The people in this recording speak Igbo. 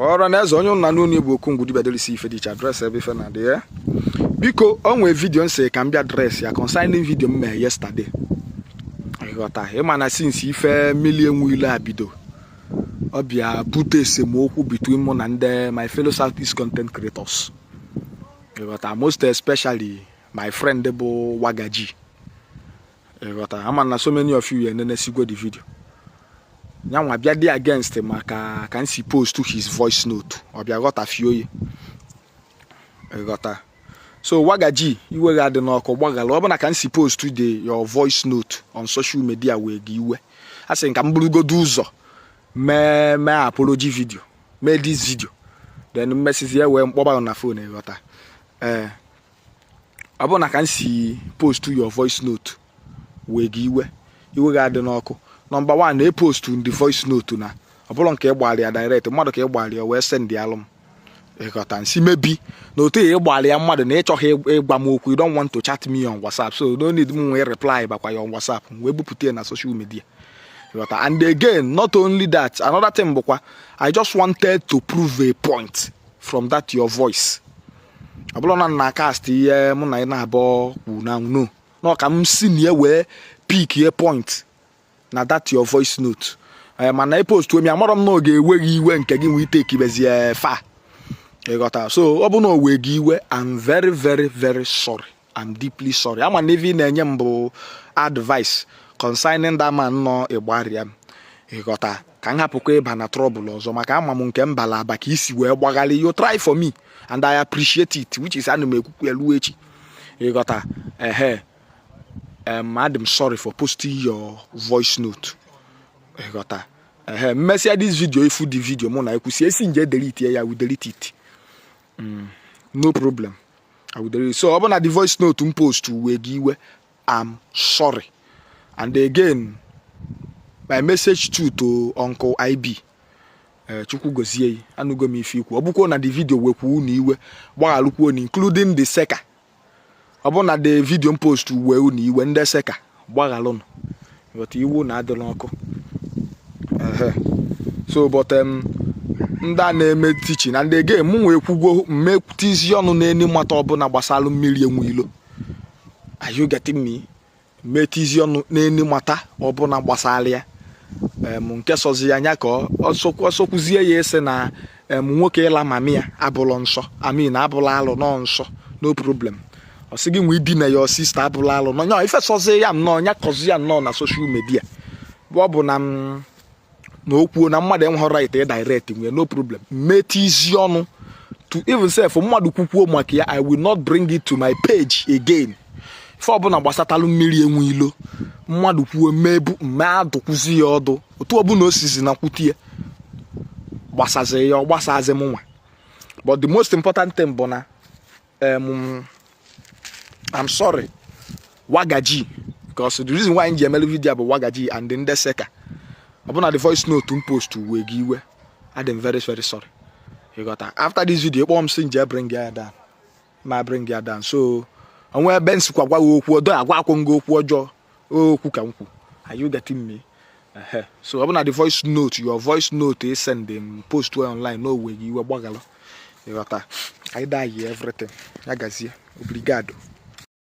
Ọra na eze, onye nna n'onu bụ Okongwu dibịa delisi ife dị iche address ebe ife na-adị ya. Biko, o nwee video nsị ka m bịa address ya concerning video m mee yesterday. Ịghọta, ịma na since ife mmiri enwe ile a bido, ọ bịa bute esemokwu between mụ na ndị my fellow Southeast content creators. Ịghọta, most especially my friend bụ Wagaji. Ịghọta, ama na so many of you enenesigwo the video. Nyanwa bịa dị against maka ka m si post his voice note, ọ bịa ghọtafie oyi. Ịghọta, so Wagaji, iwe ga adị n'ọkụ, gbagala. Ọ bụ na ka m si post the your voice note on social media wee gị iwe, a sị ka m burugodo ụzọ mee apology video, mee this video, then mmesizi ya wee mkpọba na phone. Ịghọta, ee, ọ bụ na ka m si post your voice note wee gị iwe, iwe ga adị n'ọkụ. Number one, na epost the voice note na ọ bụrụ nke ịgbalị ya direct mmadụ ka ịgbalị ya wee send alụ m. Ịghọta, nsi mebi na otu ya ịgbalị ya mmadụ na ịchọghị ịgwa m okwu, you don't want to chat me on WhatsApp, so no need m nwee reply bakwa ya on WhatsApp wee bupụta ya na social media. Ịghọta, and again, not only that, another thing bụkwa I just wanted to prove a point from that your voice. Ọ bụrụ na na cast ihe mụ na ị na-abụọ kwu na no no ka m si na ya wee pick a point na that your voice note. Mana ị post m ya, amarọ m na ọ ga-ewe gị iwe nke gị nwee ite ekibezie fa. Ịghọta, so ọ bụ na o wee gị iwe, I'm very, very, very sorry. I'm deeply sorry. Ama na ife ị na-enye m bụ advice concerning that man nọ ịgbarịa m. Ịghọta, ka m hapụkwa ịba na trouble ọzọ, maka ama m nke m bala aba ka isi wee gbagharị. You try for me and I appreciate it, which is ana m ekwukwu elu echi. Ịghọta, ehe, adị m sorry for posting your voice note. Ịghọta, ehe, mmesịa this video, ifu the video mụ na ekwusi esi nje delete ya, we delete it. No problem, I will delete it. So ọ bụ na the voice note m post wee gị iwe, I'm sorry. And again, my message too to Uncle IB, Chukwu gozie yi. Anụgo m ife ikwu. Ọ bụkwuo na the video wekwu unu iwe, gbaghalụkwuo unu, including the seka. Ọ bụ na the video m post wee unu iwe, ndị seka, gbaghalụnụ, but iwu na adịrị ọkụ. Ehe, so but ndị a na-eme teaching na ndị again, mụ nwee kwugwo mmetizi ọnụ n'eni mmata ọbụla gbasara mmiri enwe ilo. Are you getting me? Metizi ọnụ n'eni mata ọbụla gbasara ya. Nke sọzi ya anya ka ọ sọkwuzie ya ese na nwoke ịla mami ya abụlọ nsọ, amin abụla alụ nọ nsọ, no problem. Ọ sị gị nwee idina ya sister abụla alụ nọ nya ife sọzi ya nnọọ nya kọzi ya nnọọ na social media. Ọ bụ na m na o kwuo na mmadụ enweghị right ị direct nwee, no problem. Metizi ọnụ to even sef mmadụ kwukwuo maka ya, I will not bring it to my page again. Ife ọbụla gbasatalụ mmiri enwe ilo, mmadụ kwuo mmebu mme adụkwuzi ya ọdụ otu ọbụla o sizi na kwutie gbasazi ya, ọ gbasazi m nwa. But the most important thing bụ na I'm sorry, Wagaji, because the reason why m ji emelu video bụ Wagaji and ndị seka. Ọbụna the voice note m post wee gị iwe, adị m very, very sorry. You got that? After this video, kpọọ m si nje bring ya down, ma bring ya down. So onwe ebe nsikwa gwa gị okwu ọdọ agwa akwụ ngị okwu ọjọọ, okwu ka m kwu. Are you getting me? Ehe. So ọ bụ na the voice note, your voice note ị send m post online no wee gị iwe, gbaghalụ. Ịghọta, anyị die everything ya gazie. Obrigado.